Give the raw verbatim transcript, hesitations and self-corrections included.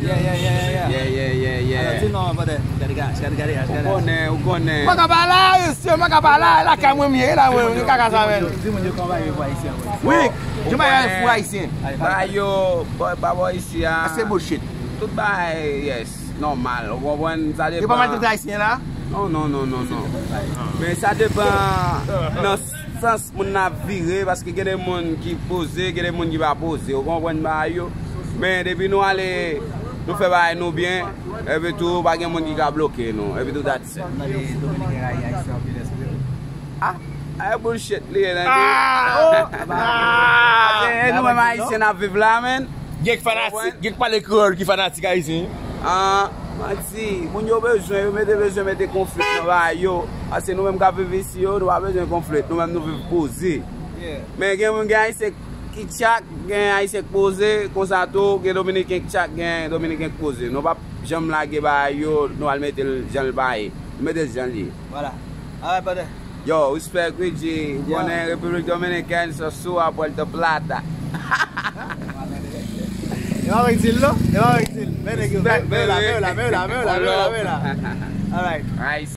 Yeah, yeah, yeah, yeah, yeah. Yeah, yeah, yeah, yeah. Alò, di non, brother. Gade, gade, gade, gade, Ou gade. konnen, ou konnen. Mwen ka pa la, mesye, mwen ka pa la, e lakay mwen m ye, la mwen, mwen kaka sa, men. Di moun yo kòman yo pou Ayisyen, bro. Wi, jan bagay pou Ayisyen. Ba yo, ba ba isi a. Se bullshit. Tout bagay, yes, nòmal. Ou konprann? Sa Yo pa maltrete depann. Ayisyen la? Non, non, non, non, non. Men sa depann nan sans moun nan ap vire, paske gen de moun ki poze, gen de moun ki pa poze. Ou konprann bagay yo? Men depi nou ale, nou fè bagay nou byen, epi tou, pa gen moun ki ka bloke nou. Epi tou, that's it. Mande Dominiken rayi Ayisyen anpil, èske se vre? Ah, ay bullshit li ye, nan. Ah! E nou menm Ayisyen ap viv la, men. Gen k fanatik, gen k pale kreyòl ki fanatik Ayisyen. Ah, manti, moun yo bezwen, yo mete bezwen mete konfli nan bagay yo. Paske nou menm k ap viv isi yo, nou pa bezwen konfli. Nou menm nou viv poze. Men gen moun gen Ayisyen ki tchak, gen Ayisyen k poze, konsa tou, gen Dominiken k tchak, gen Dominiken k poze. Nou p ap janm lage bagay yo, nou al mete l jan l pa ye. Nou mete l jan l ye. Vwala. Alright, brother. Yo, respect, Ridji. Ou konnen Repiblik Dominikèn, Sosua, Puerto Plata. E pa vre k di l, non? E pa vre k di l. Men nèg yo, men la, men la, men la, men la, men la, men la. Alright. Nice.